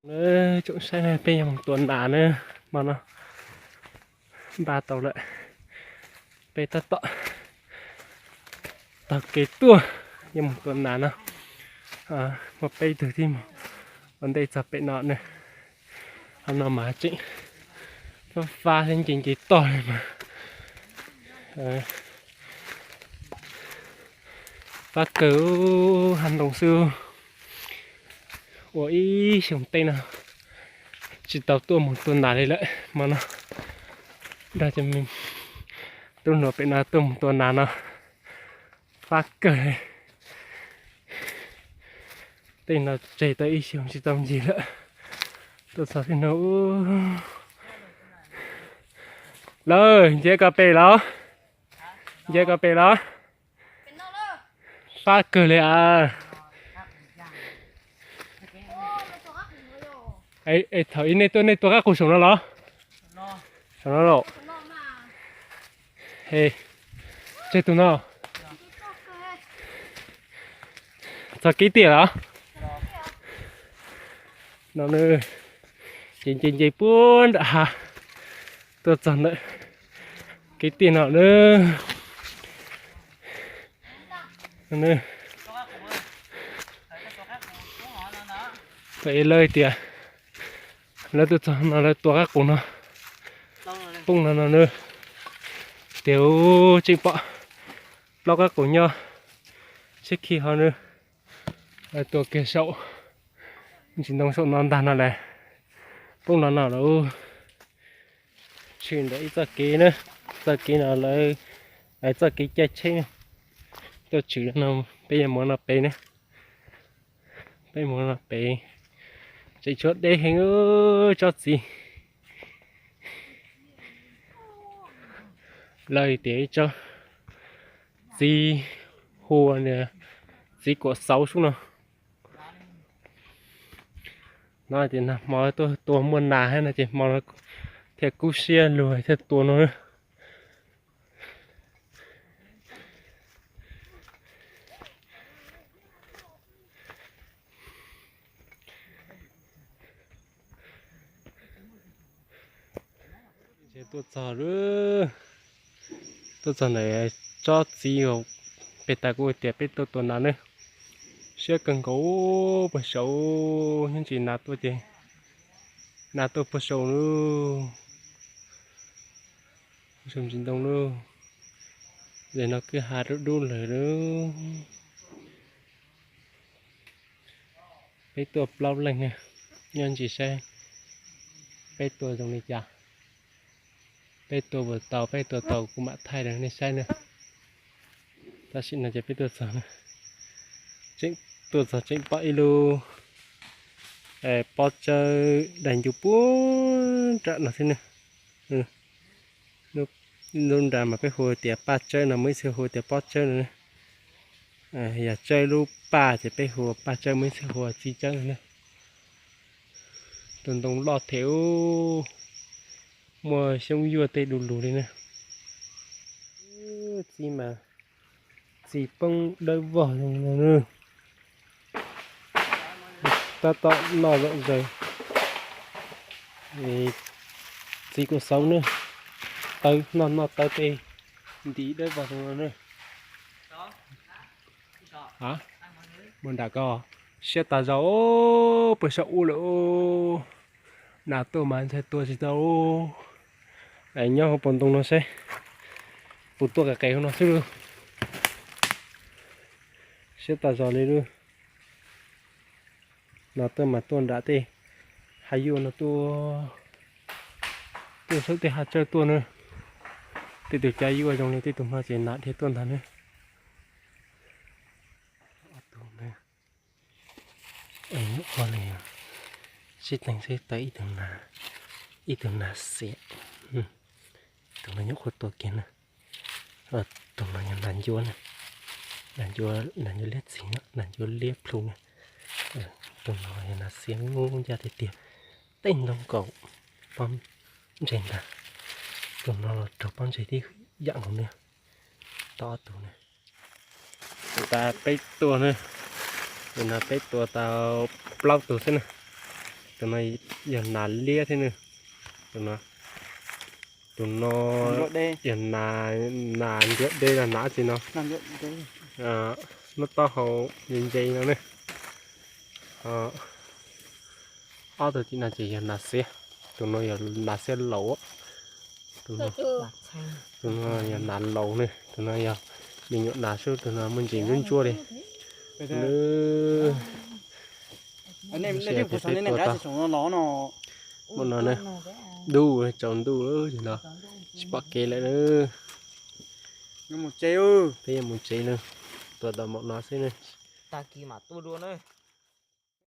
Tsoom saib, peb yuav mus tua nas na, hmo no npaj tau lawm. Peb tab tom taug kev tuaj yuav mus tua nas no. Muaj peb tug thiab mus ua ntej txog pem no na. Qhov no mas tseem fab fab thiab nce nce toj li mas. Fab kawg, hav ntoo xwb. Ua ib xyoo tej no tsis tau tuaj mus tua nas li lawm, hmo no nrog cov me tub hluas pem no tuaj mus tua nas no fab kawg. Tej no tseg tau ib xyoo tsis tau ncig lawm. Tuaj txog tej no, lawm nce ko pem los, nce ko pem los. Fab kawg li as. Es thaum ub nej tuaj, nej tua qab qus saum no los? Saum no los? Tseg tus no. Txog kev tiaj los? No, nce nce nce puag nram hav tuaj txog ntawm kev tiaj no na. Tau es lawv tias lawv tuaj txog no lawv tua qab qus no poob no no na. Tias tseem pom plaub qab qus nyob siab khi ho na. Lawv tua kiag saum ntsis ntoo saum no ntag no las, poob no no lawm. Tshwm ntawm ib txoj kev na, txoj kev no lawv, lawv txoj kev caij tsheb na. Tuaj tshwm no, peb yuav mus no pem na. Peb mus no pem, tseem tshuav deb heev tsob txiv. Lawv tias ib tsob txiv hu ua txiv kuam xauv sub no. No tias nag hmo tuaj tua muaj nas thiab no ces hmo no thiaj kub siab lug thiaj tua no. Tuaj txog, tuaj txog ntawm tsob txiv uas peb tas kuv tias peb tuaj tua nas na. Siab kawg nkaus, puag saud nyob ntsis nas tuaj ces, nas tuaj puag saud lawm. Zoo ntsis ntoo lawm. Zaum no kwj ha dub dub lawm lawm. Peb tuaj plaub leeg na, nyob ntsis saib peb tua zoo li cas. Peb tua puas tau, peb tua tau kuv mam thaij rau nej saib na. Tam sim no ces peb tuaj txog, tseem tuaj txog tseem pom ib lub pob tsawb daig ncuv puag nram no xwb na. Lub nra mas peb hu tias paj tsawb no, muaj ib txhia hu tias pob tsawb no. Yog tsawb lub paj ces peb hu paj tsawb, muaj ib txhia hu txiv tsawb no na. Tus ntoo loj thiab, muaj xyoob yuaj tej du lug li na. Txiv mas, txiv poob dawb vog zoo no na. Tab tom noj zom zaws. Txiv kuam xauv na, tawv noj noj tawv tej nti dawb vog zoo no na. Mus nram ko, siab tas zog, puag saum ub lawm. Nas tuaj mas ntshai tua tsis tau. Nyob hauv paus ntoo no saib, puas tuaj qis qis hauv no xwb lauj. Siab tas zog li lauj. Nas tuaj mas tuaj nram tej hav yuaj no tuaj, tuaj saum tej hav tsawb tuaj na. Tej tus cav yuaj zoo li tej tus no ces nas dhia tuaj ntag na. Sib teem sib taw ib tug nas, ib tug nas xiam. Tus no nyuam qhuav tuaj kiag na. Tus no yog nas ncuav na, nas ncuav, nas ncuav liab txig, nas ncuav liab plhu na. Tus no yog nas xiam ncaj tiag tiag, tej ntoo kaum pob ntseg ntag. Tus no los raug pob ntseg tib yam nkaus na. Tau ob tug na. Tus tas peb tua na, tus no peb tua tau plaub tug xwb na. Tus no yog nas liab thiab ne. Tus no, tus no yog nas, nas ncuav dej los nas tsi no. Noj taub hau ntse ntse no ne. Ob tug tim no ces yog nas xiab. Tus no yog nas xiab laus. Tus no yog nas laus ne, tus no yog me nyuam nas xwb, tus no muaj ntsis ntsuab ntsuab li. Maum no ne, ntuj, tsaus ntuj lawm no, tsis pom kev lawm na. Peb yuav mus tsev na, tua tau maum no xwb ne. Tag kis mam tuaj dua na.